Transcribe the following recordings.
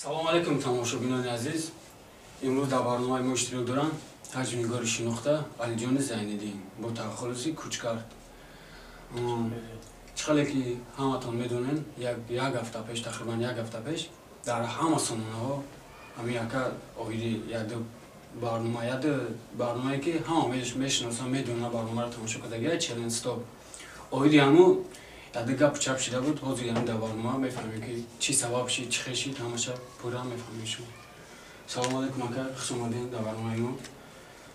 Салому алейкум, тамошобинони азиз. Имрӯз дар барномаи мо иштирок доранд ҳаҷвнигори шинохта Алиҷони Зайниддин бо тахаллуси Кучкар. Чӣ хеле ки ҳаматон медонен, як ҳафта пеш, тақрибан як ҳафта пеш, дар ҳама сомонаҳо ҳамин яка оиди якду барнома, якду барномае ки ҳама мешиносанд, медонанд, барномаро тамошо кардагия, Челлендж Стоп, оиди ҳаму якду гапу чап шида буд. Ҳозир ҳамин дар барнома мефаҳмем, ки чӣ сабаб шид, чӣ хел шид, ҳамаша пурра мефаҳмем. Шумо салому алейкум, ака, хуш омадем дар барномаи мо.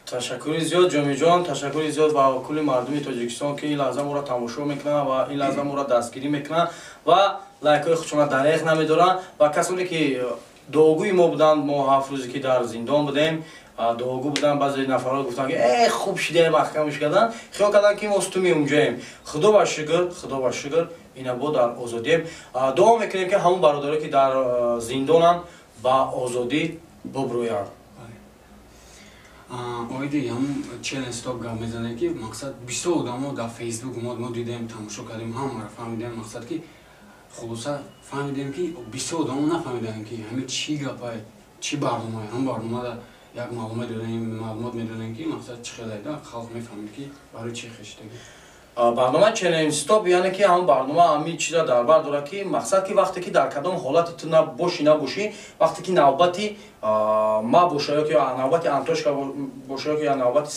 Ташаккури зиёд, Ҷомиҷон, ташаккури зиёд ба кулли мардуми Тоҷикистон, ки ин лаҳза моро тамошо мекунанд ва ин лаҳза моро дастгирӣ мекунанд ва лайкҳои худшона дареғ намедоранд. Ва касоне ки дуогӯи мо буданд, мо 7 рӯзе ки дар зиндон будем, дуогӯ буданд. Баъзе нафарҳо гуфтанд, ки э, хуб шидаем, маҳкамш карданд, хиёл карданд, ки мо стуми унҷоем. Худо ба шукр, худо ба шукр, ина бо дар озодием. Дуо мекунем, ки ҳамон бародаре ки дар зиндонанд, ба озодӣ бубрӯянд. Оиди ҳамун Челлендж Стоп гап мезанем, ки мақсад бисёр одамо дар Фейсбук мо дидем, тамошо кардем, ҳамаро фаҳмидем. Мақсад ки хулоса фаҳмидем, ки бисёр одамо нафаҳмиданд, ки ҳамин чӣ гапай, чӣ барномае. Ҳамн барномада як маълумот додем, маълумот медодем, ки мақсад чӣ хелайда, халқ мефаҳмид, ки барои чӣ хешидагӣ. Барнома Челлендж Стоп, яъне ки ҳамн барнома ҳамин чиза дар бар дорад, ки мақсад ки вақте ки дар кадом ҳолати ту бошӣ, набошӣ, вақте ки навбати ма боша ё ки навбати Антошка боша ё ки навбати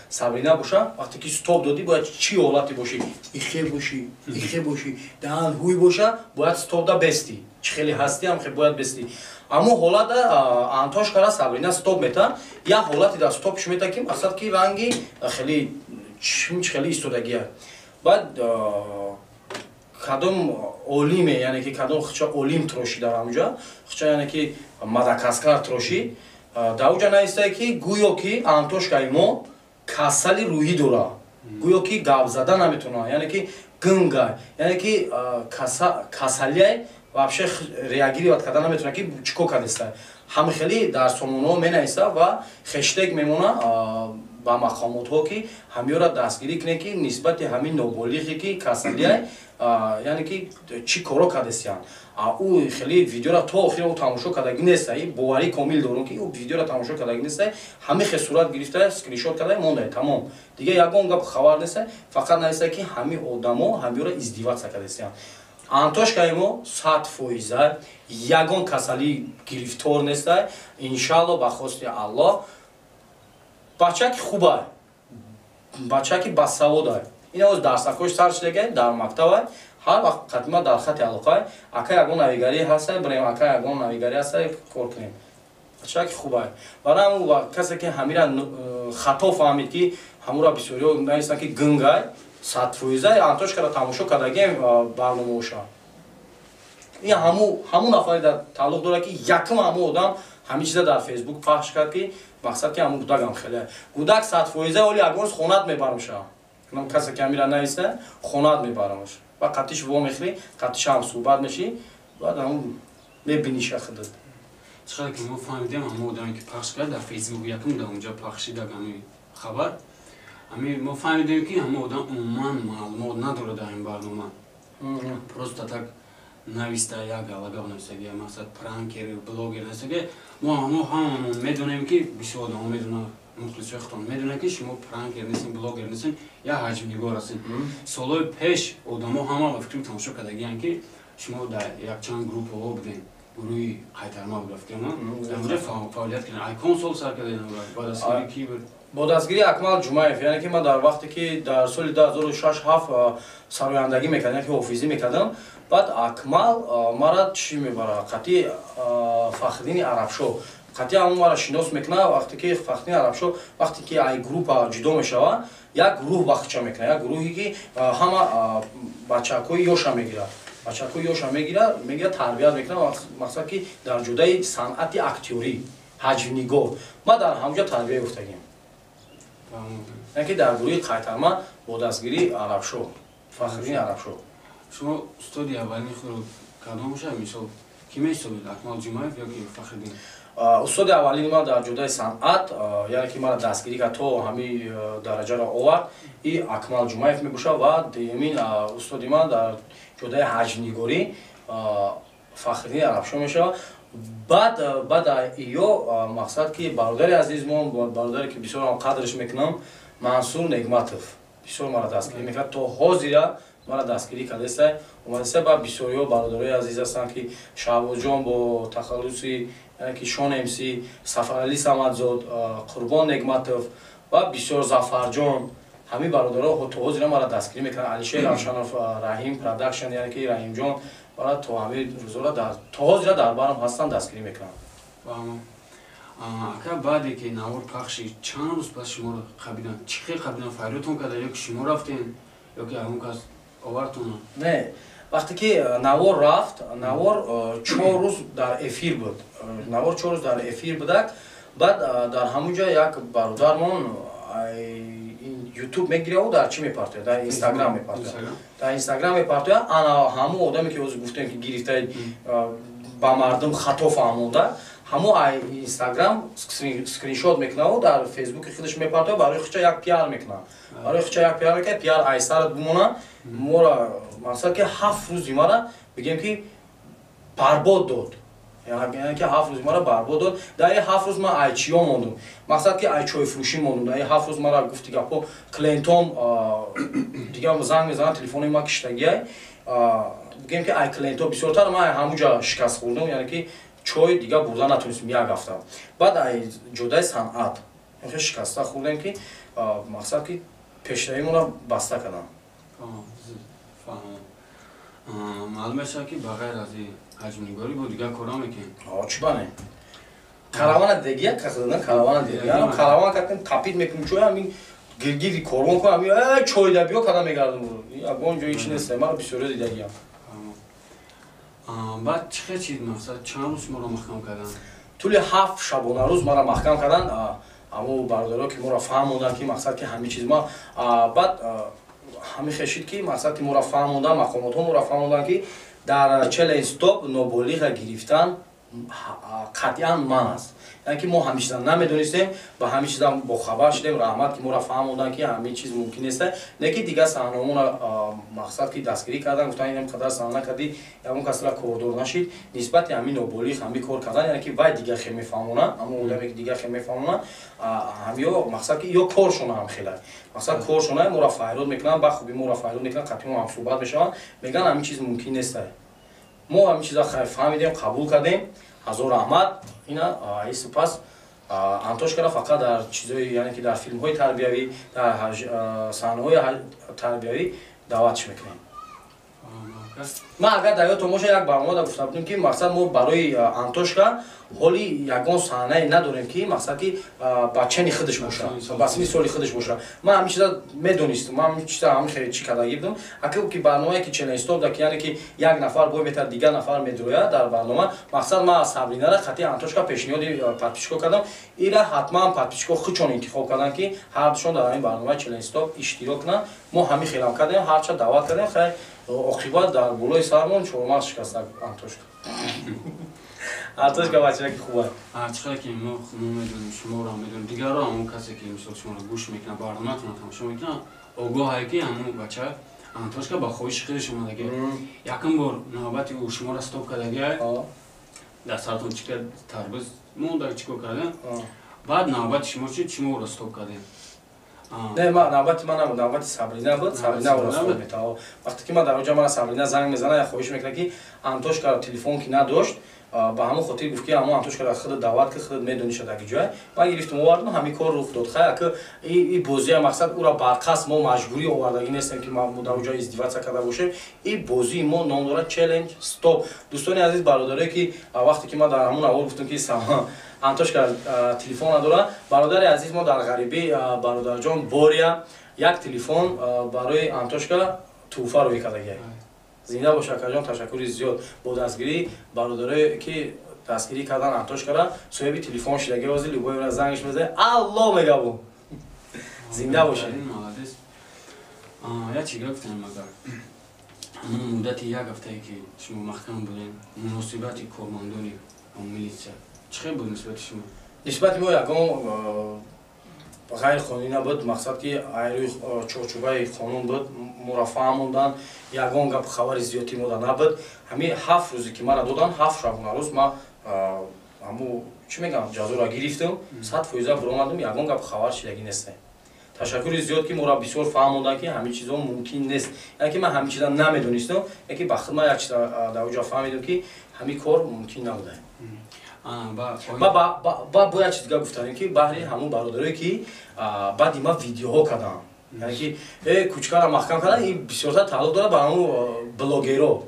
Сабрина боша, вақте ки стоп додӣ, бояд чӣ ҳолате бошӣ: ихе бошӣ, ихе бошӣ, даҳан ҳуй боша, бояд стоп да бестӣ. Чӣ хеле ҳастӣ, ҳам бояд бестӣ. Аммо ҳолата Антошкара Сабрина стоп мета, як ҳолате дар стопш мета, ки мақсад ки ранги хеле хеле истодагия. Баъд кадом олиме, яъне ки кадом хича олим троши дар ҳамҷа хича, яъне ки Мадагаскар троши, дар уҷа наистае, ки гӯё ки Антошкаи мо касали рӯҳӣ дора, гӯё ки гап зада наметавонад, яъне ки гынгай, яъне ки касалияй, вообще реагировать карда наметавонад, ки чӣ кор кардеста. Ҳами хеле дар сомонаҳо менависа ва хештег мемона ба мақомотҳо, ки ҳамёра дастгирӣ кунед, ки нисбати ҳамин ноболиғе ки касалияй, яъне ки чӣ коро кардесиянд. Ӯ хеле видеора то охир ӯ тамошо кардагӣ неста, боварии комил дорум, ки ӯ видеора тамошо кардагӣ неста. Ҳамин хел сурат гирифта, скриншот карда монда, тамом, дигар ягон гап хабар неста. Фақат нависта, ки ҳамин одамо ҳамёра издеваться кардесиянд. Антошкаи мо 100 фоиза ягон касалӣ гирифтор неста, иншалло, ба хости Аллоҳ. Бачаки хубай, бачаки басаводай. Ин оз дарсакош сар шудагай, дар мактабай, ҳар вақт қатима дар хати алоқай: «Ака, ягон навигарӣ ҳастай, бирем, ака, ягон навигарӣ ҳастай, кор кунем». Бачаки хубай. Барои ҳамн касе ки ҳамира хато фаҳмид, ки ҳамура бисёриҳо нависанд, ки гынгай, 100 фоиза Антошкара тамошо кардагием барномаоша. Ин ҳамун нафаре дар тааллуқ дорад, ки якум ҳамун одам ҳамин чиза дар Фейсбук пахш кард, ки мақсад ки ҳамун гудакам хеле гудак 100 фоиза. Оли ягон рӯз хонат мебарамша, касе ки ҳамира нависа, хонат мебарамаш ва қатиш вомехӯрӣ, қатиш ҳам суҳбат мешӣ, баъд ҳамун мебиниша худат. Чӣ ки мо фаҳмидем, ҳамон одаме ки пахш кард дар Фейсбук, якум дар онҷа пахш шидаг ҳамин хабар, ҳамин мо фаҳмидем, ки ҳамон одам умуман маълумот надорад дар ин барнома, просто так нависта, як галагав навистаги, мақсад пранкер, блогер навистаги. Мо ҳамамон медонем, ки бисёр одамо медонанд, мухлисои худтон медонанд, ки шумо пранкер нестен, блогер нестен, як ҳаҷвнигор ҳастед. Солҳои пеш одамо ҳама ба фикри тамошо кардагиянд, ки шумо дар якчанд группаҳо будем, гурӯҳи Қайтарма буд, фикрам, дар онҷа фаъолият кардем. Айкон сол сар кардем, ба дастгири ки буд? Бо дастгирии Акмал Ҷумаев. Яъне ки ман дар вақте ки дар соли 2006-7 сарояндагӣ мекардам, яке ҳофизӣ мекардам, баъд Акмал мара чӣ мебара, қатъи Фахриддини Арабшо, қатъи ҳамон мара шинос мекунад. Вақте ки Фахриддини Арабшо, вақте ки ай группа ҷудо мешава, як гурӯҳ бахча мекунад, як гурӯҳе ки ҳама бачакҳои ёша мегирад, бачакҳои ёша мегирад, тарбият мекунад, мақсад ки дар ҷудаи санъати актёрӣ, ҳаҷвнигор. Ман дар ҳамҷа тарбия ёфтагим, яке дар гурӯҳи Қайтарма бо дастгирии Арабшо, Фахриддини Арабшо. Шумо устоди аввалини худро кадом бошад, мисол, ки меҳисобед, Акмал Ҷумаев ё ки Фахриддин? Устоди аввалини ман дар ҷудаи санъат, яъне ки мара дастгирӣ кард, то ҳамин дараҷаро овард, и Акмал Ҷумаев мебошад ва дуюмин устоди ман дар ҷудаи ҳаҷвнигорӣ Фахриддини Арабшо мешавад. Баъд ё мақсад ки бародари азизмон, бародаре ки бисёрам қадрш мекунам, Мансур Негматов бисёр мара дастгирӣ мекард, то ҳозира мара дастгирӣ кардааст. Омадааст ба бисёриҳо бародарои азиз ҳастанд, ки Шаҳбозҷон бо тахаллуси яъне ки Шон МС, Сафаралӣ Самадзод, Қурбон Негматов ва бисёр Зафарҷон, ҳамин бародаро то ҳозира мара дастгирӣ мекунанд. Алишер Равшанов, Раҳим Продакшн, яъне ки Раҳимҷон мара то ҳамин рӯзора то ҳозира дар барам ҳастанд, дастгирӣ мекунанд. Ака, баъде ки навор пахши, чанд рӯз пас шуморо қабидан? Чӣ хел қабидан? Фарёдтон карда ё ки шумо рафтен, ё ки ҳамон кас овардтона? Не, вақте ки навор рафт, навор 4 рӯз дар эфир буд. Навор 4 рӯз дар эфир будак. Баъд дар ҳамон ҷо як бародармон Ютуб мегираву дар чӣ мепартояд? Дар Инстаграм мепартояд, дар Инстаграм мепартояд. Ана ҳамон одаме ки ҳозир гуфтем, ки гирифтаи ба мардум хато фаҳмонда, ҳамо ай Инстаграм скриншот мекунаву дар Фейсбуки худаш мепартояд, барои худша як пиар мекунад, барои худша як пиар мекунад, пиар айсарат бимона. Мора мақсад ки 7 рӯзи мара бигем ки барбод дод, яъне ки 7 рӯзи мара барбод дод. Дар ин 7 рӯз ман ай чиё мондум? Мақсад ки ай чойфурӯшӣ мондум. Дар ин 7 рӯз мара гуфти гапҳо, клиентом дигар занг мезанад, телефони ма киштагиай. Бигем ки ай клиентҳо бисёртар ман ҳамун ҷа шикаст хӯрдум, яъне ки чой дигар бурда натонистем як ҳафта. Баъд ай ҷодаи санъат хел шикаста хӯрдем, ки мақсад ки пешравимонро баста кардам. Маълум мешавад, ки ба ғайр аз ҳаҷмнигорӣ бо дигар кора мекунем? Чӣ бане, каравана дегия касадан, каравана дегия, караван кардем, тапид мекунем чой, ҳамин гиргири корвон кун, ҳамин чой да биё када мегардам, ягон ҷои чи нест, мара бисёриё дидагиям. Баъд чӣ хел чиз, мақсад, чанд рӯз шуморо маҳкам карданд? Тӯли 7 шабонарӯз мара маҳкам карданд. Ҳамо бародаро ки моро фаҳмонданд, ки мақсад ки ҳамин чиз ма баъд ҳамин хешид, ки мақсад ки моро фаҳмонданд, мақомотҳо моро фаҳмонданд, ки дар челлендж стоп ноболиға гирифтан қатъиан манъ аст. Яъне ки мо ҳамин чиза намедонистем, ба ҳамин чиза бохабар шудем. Раҳмат, ки моро фаҳмонданд, ки ҳамин чиз мумкин нест. Не ки дигар саҳнамонро мақсад ки дастгирӣ кардан, гуфтан ин қадар саҳна кардӣ, ягон касра кордор нашид нисбати ҳамин ноболиғ ҳамин кор кардан. Яъне ки вай дигар хел мефаҳмонад, ҳамон одаме ки дигар хел мефаҳмонад, ҳамё мақсад ки ё коршона ҳам хела мақсад коршона моро файрод мекунанд, ба хуби моро файрод мекунанд, қатъи мо ҳамсӯҳбат мешаванд, мегӯянд ҳамин чиз мумкин нест. Мо ҳамин чиза фаҳмидем, қабул кардем, ҳазор раҳмат. Ина сипас Антошкара фақат дар чизои, яъне ки дар филмҳои тарбиявӣ, дар саҳнаҳои тарбиявӣ даъватш мекунем. Ман агар дар ёдтон боша, як барномада гуфта будем, ки мақсад мо барои Антошка ҳоли ягон саҳнае надорем, ки мақсад ки ба чени худаш боша, ба синни соли худаш боша. Ман ҳамин чиза медонистам, ман ҳамин чиза ҳамин хеле чӣ кардагӣ будам. Ака ки барномае ки челлендж стоп да, ки яъне ки як нафар бой метавад, дигар нафар медрояд дар барнома, мақсад ман Сабринара қатъи Антошка пешниҳоди подписчико кардам. Ира ҳатман подписчико худшон интихоб карданд, ки ҳардушон дар ҳамин барномаи челлендж стоп иштирок кунанд. Мо ҳамин хелам кардем, ҳарча даъват кардем. Хай, оқибат дар болои сармон чормағз шикаста Антошка. Антошка бачаки хуба. Чӣ хеле ки мо медонем, шуморо медонем, дигарро, ҳамон касе ки мисол шуморо гӯш мекунад, барномаатонро тамошо мекунад, огоҳае, ки ҳамон бача Антошка ба хоҳиши худаш омадаги. Якум бор навбати ӯ шуморо стоп кардагиай, дар саратон чӣ кард, тарбуз монда, чӣ кор кардем, баъд навбати шумо шуд, шумо ӯро стоп кардем. Не, ма навбати ман набуд, навбати Сабрина буд. Сабрина ӯро стоп метавад. Вақте ки ман дар оҷа, мара Сабрина занг мезанад, як хоҳиш мекунад, ки Антошкаро телефон ки надошт, ба ҳамон хотир гуфт, ки ҳамон Антошкаро худат даъват ки худат медонӣ шадаки ҷой. Ман гирифтам, овардам, ҳамин кор рух дод. Хай, ака и бозия мақсад ӯро барқасд мо маҷбурӣ овардагӣ нестем, ки мо дар оҷа издеваться карда бошем. И бозии мо ном дорад челлендж стоп. Дӯстони азиз, бародарое ки вақте ки ман дар ҳамон аввал гуфтам, ки Антошка телефон надорад, бародари азиз мо дар ғарибӣ, бародарҷон Бория як телефон барои Антошка тӯҳфа рӯй кардагиай. Зинда бош, акаҷон, ташаккури зиёд. Бо дастгирии бародарое ки дастгирӣ кардан Антошкара, соҳиби телефон шидаги. Ҳозир любой зангш мезанад, алло мегабу. Зинда бошед. Як чиз гуфтем, агар ҳамон муддати як ҳафтае ки шумо маҳкам будем, муносибати кормандони милитсия чӣ хел буд нисбати шумо? Нисбати мо ягон ғайрқонунӣ набуд. Мақсад ки айрӯи чорчӯбаи қонун буд, моро фаҳмонданд, ягон гап хабари зиёдтӣ мода набуд. Ҳамин 7 рӯзе ки мара доданд, 7 шабонарӯз ма Ҳаму чӣ мегам, ҷазоро гирифтам, 100% буромадам, ягон гап хабар шидагӣ нест. Ташаккури зиёд, ки моро бисёр фаҳмонданд, ки ҳамин чизо мумкин нест. Яъне ки ман ҳамин чиза намедонистам, яке ба худ ман як чиза дар оҷа фаҳмидам, ки ҳамин кор мумкин набуда. Ба бо як чиз дига гуфтанем, ки баҳри ҳамун бародарое, ки баъди ман видеоҳо кардам, яъне ки кучкара маҳкам кардан, ин бисёртар тааллуқ дорад ба ҳамун блогеро,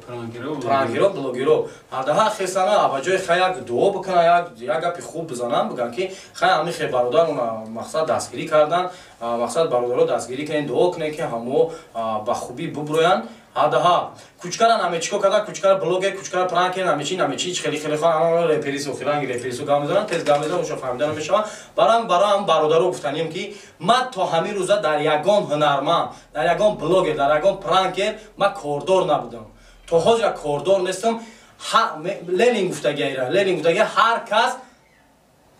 пранкеро, блогеро. Ҳардаҳа хесана, ба ҷои хай як дуо бикунан, як гапи хуб бизанан, биган, ки хай ҳамин хе бародар мақсад дастгирӣ кардан, мақсад бародаро дастгирӣ кунен, дуо кунен, ки ҳамо ба хубӣ буброянд. Ҳадаҳа кучкара намечико карда, кучкара блогер, кучкара пранкер, намечи намечи, хели хели хон реперису хиранги реперису гап мезананд, тез гап мезананд, оша фаҳмида намешаванд. Барам бародаро гуфтанем, ки ман то ҳамин рӯза дар ягон ҳунарманд, дар ягон блогер, дар ягон пранкер ман кордор набудам, то ҳозира кордор нестам. Ленин гуфтагиайра, Ленин гуфтагия, ҳар кас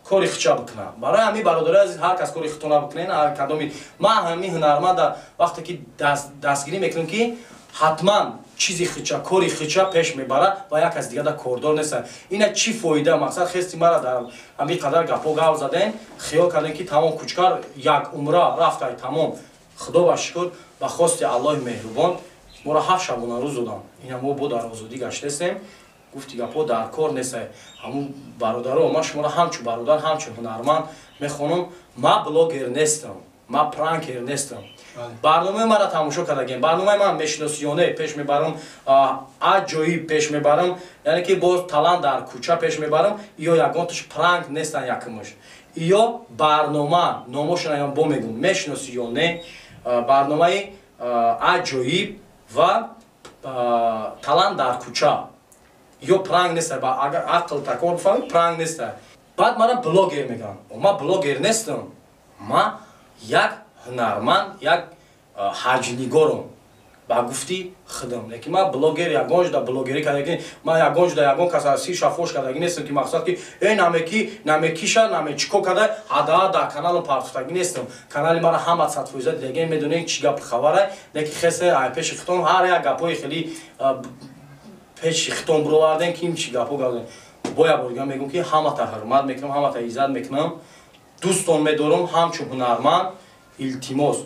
кори хича бикунад. Барои ҳамин, бародари азиз, ҳар кас кори хитона бикунен. Ҳар кадоми ман ҳамин ҳунарманда вақте ки дастгирӣ мекунем, ки ҳатман чизи хича, кори хича пеш мебарад ва як кас дигар кордор нест. Ина чӣ фоида? Мақсад, хести мара дар ҳамин қадар гапҳо гап задем, хиёл кардем, ки тамом, кучкар як умра рафтай, тамом. Худо ба шукр, ба хости Аллоҳи меҳрубон моро 7 шабонарӯз додам. Ина мо бо дар озодӣ гаштестем. Гуфти гапҳо дар кор нестай. Ҳамун бародаро, ман шуморо ҳамчун бародар, ҳамчун ҳунарманд мехонам. Ман блогер нестам, ман пранкер нестам. Барномаи маро тамошо кардагем, барномаи ман мешиносиёне пеш мебарам, аҷоиб пеш мебарам, яъне ки боз талант дар кӯча пеш мебарам. Ё ягонташ пранк нестан, якумаш ё барнома номошона бо мегум, мешиноси ё не, барномаи аҷоиб ва талант дар кӯча ё пранк неста. Агар ақл такор бифаҳми, пранк неста. Баъд мара блогер мегӯям, ман блогер нестам, ман як ҳунарманд, як ҳаҷнигорам ба гуфти худам. Лекин ман блогер ягон ҷуда блогерӣ кардаги, ман ягон ҷуда ягон кас сирша фош кардаги нестам, ки мақсад ки э намеки намекиша намечико карда, ҳадаҳа дар каналам партофтагӣ нестам. Канали мара ҳама 100% дидаги, медонед, чӣ гап хабара. Лекин хесе ай пеши хитон ҳар як гапҳои хеле пеши хитон бировардем, ки ин чӣ гапҳо гап. Бо як бор дига мегӯм, ки ҳамата ҳурмат мекунам, ҳамата иззат мекунам, дӯстон медорам ҳамчун ҳунарманд. Илтимос,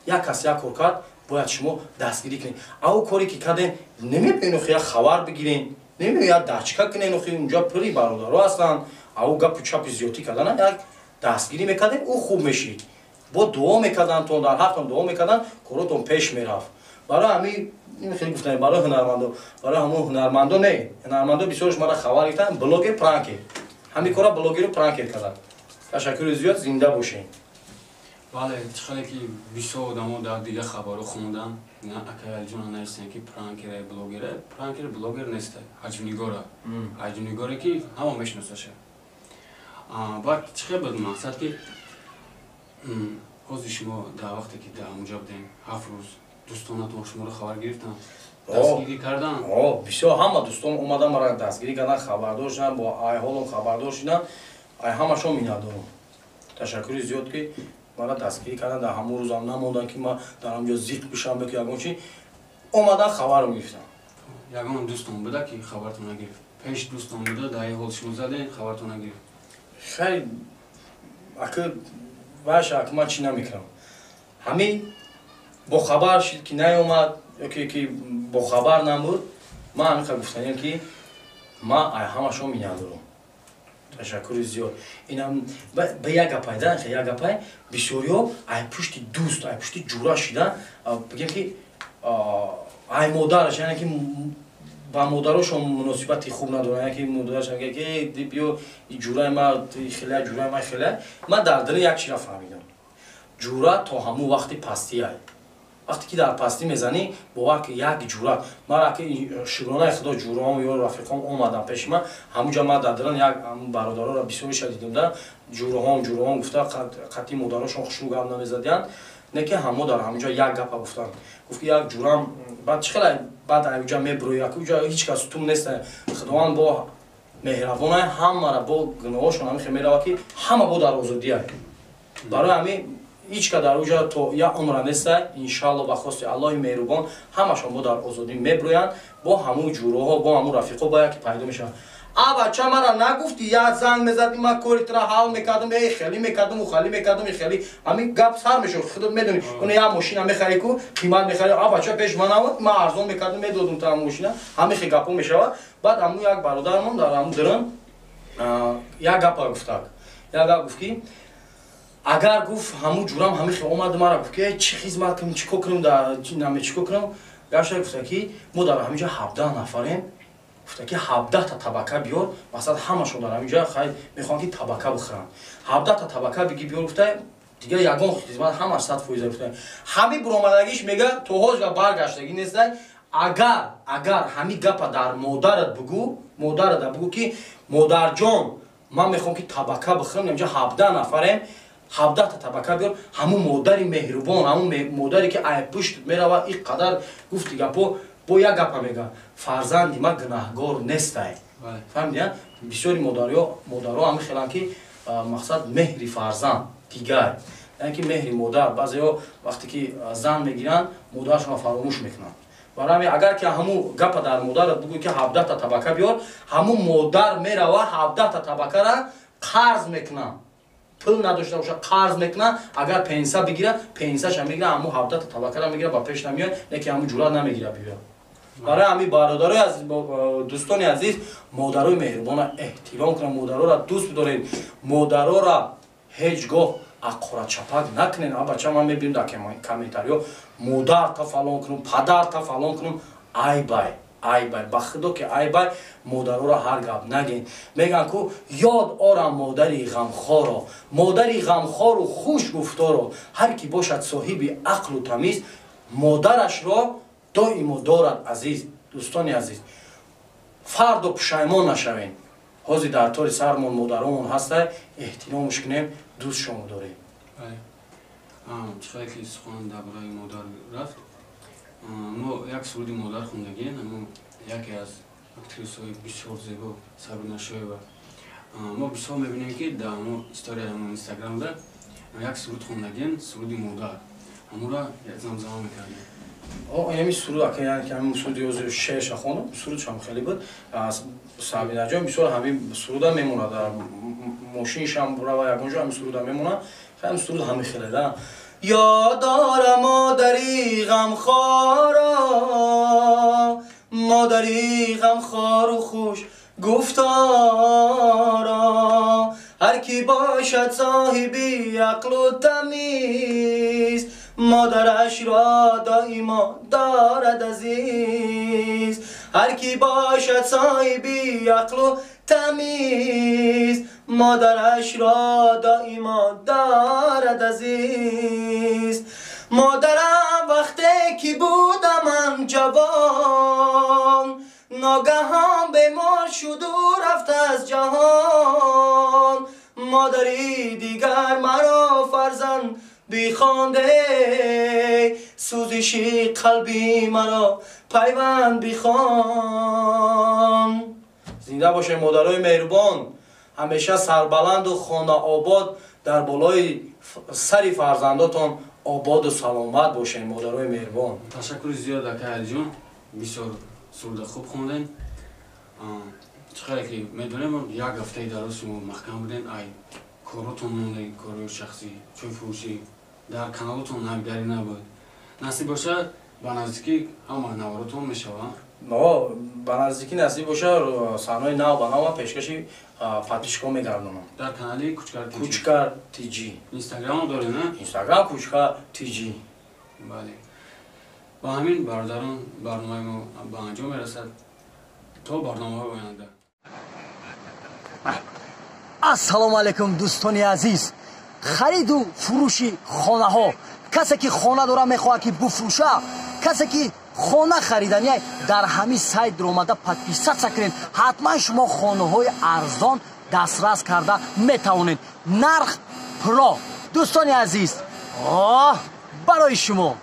як кас як кор кард, бояд шумо дастгирӣ кунед. Ав коре ки кардем, намебиён охи як хабар бигирен, намебиён як дачка кунен. Охи унҷа пури бародаро ҳастанд. Ав гапу чапи зиёдтӣ кардана, як дастгирӣ мекардем, ӯ хуб мешид, бо дуо мекарданд, дар ҳақтон дуо мекарданд, коротон пеш мерафт. Барои ҳамин ин хеле гуфтам, барои ҳунармандо, барои ҳамон ҳунармандо не, ҳунармандо бисёрш мара хабар гирифтанд, блогер, пранкер, ҳамин кора блогеру пранкер карданд. Ташаккури зиёд, зинда бошед. Бале, чӣ хеле ки бисёр одамо дар дигар хабарҳо хонданд, акай Алиҷона нависанд, ки пранкере, блогере. Пранкер, блогер неста, ҳаҷвнигора, ҳаҷвнигоре, ки ҳама мешиносаша. Баъд чӣ хел буд, мақсад, ки ҳозир шумо дар вақте ки дар ҳамуҷа будем, 7 рӯз, дӯстонатон шуморо хабар гирифтанд, дастгирӣ карданд? Бисёр ҳама дӯстон омадан, мара дастгирӣ карданд, хабардор шуданд, бо айҳолом хабардор шуданд. Ай ҳамашон миннатдорам. Ташаккури зиёд, ки мара дастгирӣ кардан. Дар ҳамон рӯзам намондам, ки ман дар ҳамҷо зиқ бишам ё ки ягон чи, омадан, хабарро гирифтам. Ягон дӯстон буда, ки хабартон нагирифт? Пеш дӯстон буда, дар ин ҳол шумо задем, хабартон нагирифт? Хай, ака ваша, ака ман чӣ намекунам. Ҳамин бохабар шид, ки наёмад ё ки бохабар набуд. Ман ҳамин гуфтанем, ки ман ай ҳамашон миннатдорам. Ташаккури зиёд. Инам ба як гапай да, як гапай, бисёриҳо ай пушти дӯст, ай пушти ҷура шида, бигем ки ай модараш, яъне ки ба модарошон муносибати хуб надоранд, яъне ки модараш мегӯяд, ки биё, ҷураи ма хеле, ҷураи ма хеле. Ман дар дили як чизро фаҳмидам: ҷура то ҳамун вақти пастиай. Вақте ки дар пастӣ мезанӣ, бовар ки, як ҷура мара ки, шукронаи Худо, ҷураом ё рафиқом омадам пеши ман. Ҳамунҷа ман дар дилан як бародароро бисёриша дидам да, ҷураҳом, ҷураҳом гуфта, қатъи модарошон хушрӯ гап намезадиянд. Не ки ҳамо дар ҳамунҷа як гапа гуфтанд, гуфт ки як ҷурам баъд чӣ хела баъд уҷа мебурӯи, уҷа ҳеҷ кас тум нест. Худованд бо меҳрабонай, ҳамара бо гуноҳошон ҳамин хел мерава, ки ҳама бо дар озодия. Барои ҳамин ҳеҷ ка дар уҷа то як умра нестай. Иншаалло, ба хости Аллоҳи меҳрубон, ҳамашон бо дар озодӣ мебурӯянд, бо ҳамун ҷуроҳо, бо ҳамун рафиқо ба яке пайдо мешаванд. А бача мара нагуфти, як занг мезади, ман кори тура ҳал мекардам, эй хеле мекардам, у хали мекардам, хеле. Ҳамин гап сар мешуд, худат медони. Уна як мошина мехари ку, қимат мехари. А бача пеш ман омад, ман арзон мекардам, медодум та мошина. Ҳамин хел гапо мешавад. Баъд ҳамун як бародармон дар ҳамун дирам як гапа гуфтак. Як гап гуфт ки агар гуфт ҳамун ҷурам ҳамин хел омад мара гуфт ки чӣ хизмат кунам, чӣ кор кунам, дар наме чӣ кор кунам. Гапша гуфта ки мо дар ҳамин ҷо 17 нафарем. Гуфта ки 17 та табака биёр, масалан ҳамашон дар ҳамин ҷо хай мехоҳанд ки табака бихӯранд. 17 та табака биги биёр, гуфта дигар ягон хизмат ҳамаш 100% гуфта. Ҳамин буромадагиш мега то ҳозир баргаштагӣ нестай. Агар ҳамин гапа дар модарат бугӯ, модарата бугӯ ки модарҷон, ман мехоҳам ки табака бихӯрам, инҷа 17 нафарем, 17 та табака биёр. Ҳамун модари меҳрубон, ҳамун модаре ки ай пушт мерава, ин қадар гуфти гапо бо як гапа мега, фарзанди ман гунаҳгор нестай. Фаҳмидӣ? Бисёри модаро ҳамин хеланд ки мақсад меҳри фарзанд дигар, яъне ки меҳри модар. Баъзеҳо вақте ки зан мегиранд, модарашонро фаромӯш мекунанд. Барои ҳамин агар ки ҳамун гапа дар модарат бугӯй ки 17 та табака биёр, ҳамун модар мерава 17 та табакара қарз мекунад, пул надошта боша қарз мекунад. Агар пенса бигира, пенсаша мегира, ҳамун 17 та табакара мегира, ба пеш намеояд, не ки ҳамун ҷуръат намегира биёяд. Барои ҳамин бародарои азиз, дӯстони азиз, модарои меҳрубона эҳтиром кунед, модароро дӯст бидоред, модароро ҳеҷ гоҳ аққорачапак накунед. А бача ман мебинам дар комментариҳо модар та фалон кунам, падар та фалон кунам. Айбай, айбай, ба худо ки айбай, модароро ҳар гап нагин. Мегӯянд ку ёд орам модари ғамхоро, модари ғамхору хуш гуфторо, ҳар ки бошад соҳиби ақлу тамиз, модарашро доимо дорад азиз. Дӯстони азиз, фардо пушаймон нашавем. Ҳозир дар тори сармон модаромон ҳастай, эҳтиромш кунем, дӯстшон дорем. Чӣ хеле ки сухан дар бораи модар рафт, мо як суруди модар хондагием, амо яке аз актрисаҳои бисёр зебо Сабрина Шоева. Мо бисёр мебинем ки дар ҳамо история ҳамо инстаграмда як суруд хондагием, суруди модар, ҳамура замзама мекардем. Инами суруд ака, яъне ки ҳамин суруди ҳозир шеърша хондам, сурудшам хеле буд. Сабинаҷон бисёр ҳамин суруда мемонад, дар мошиншам рава ягон ҷо ҳамин суруда мемонад. Ҳамин суруд ҳамин хеле да. Ёд дорам модари ғамхоро, модари ғамхору хуш гуфторо, ҳар ки бошад соҳиби ақлу тамиз, модарашро доимо дорад азиз. Ҳар ки бошад соҳиби ақлу тамиз, модарашро доимо дорад азиз. Модарам вақте ки будам ман ҷавон, ногаҳон бемор шуду рафт аз ҷаҳон. Модари дигар маро фарзанд бихонде, сӯзиши қалби маро пайванд бихон. Зинда бошед модарои меҳрубон, ҳамеша сарбаланду хонаобод, дар болои сари фарзандотон ободу саломат бошед модарои меҳрубон. Ташаккури зиёд ака Алиҷон, бисёр суруда хуб хондем. Чӣ қадр ки медонем, як ҳафтаи дароз шумо маҳкам будем, ай коротон монда, корои шахсӣ, чойфурӯшӣ, дар каналотон навигарӣ набуд. Насиб боша ба наздикӣ ҳама наворотон мешавад. Ба наздикӣ насиб боша саҳнаҳои нав ба нав пешкаши подписчикҳо мегардонам. Дар канали Кучкар Тҷ. Кучкар Тҷ. Инстаграм доред, на? Инстаграм Кучкар Тҷ. Бале. Ба ҳамин бародарон барномаи мо ба анҷом мерасад. То барномаҳои оянда. Ассалому алайкум дӯстони азиз. Хариду фурӯши хонаҳо. Касе ки хона дора мехоҳад ки буфурӯша, касе ки хона хариданиай, дар ҳамин сайт омада подписаться кунед. Ҳатман шумо хонаҳои арзон дастрас карда метавонед. Нарх Про. Дӯстони азиз, оҳ барои шумо.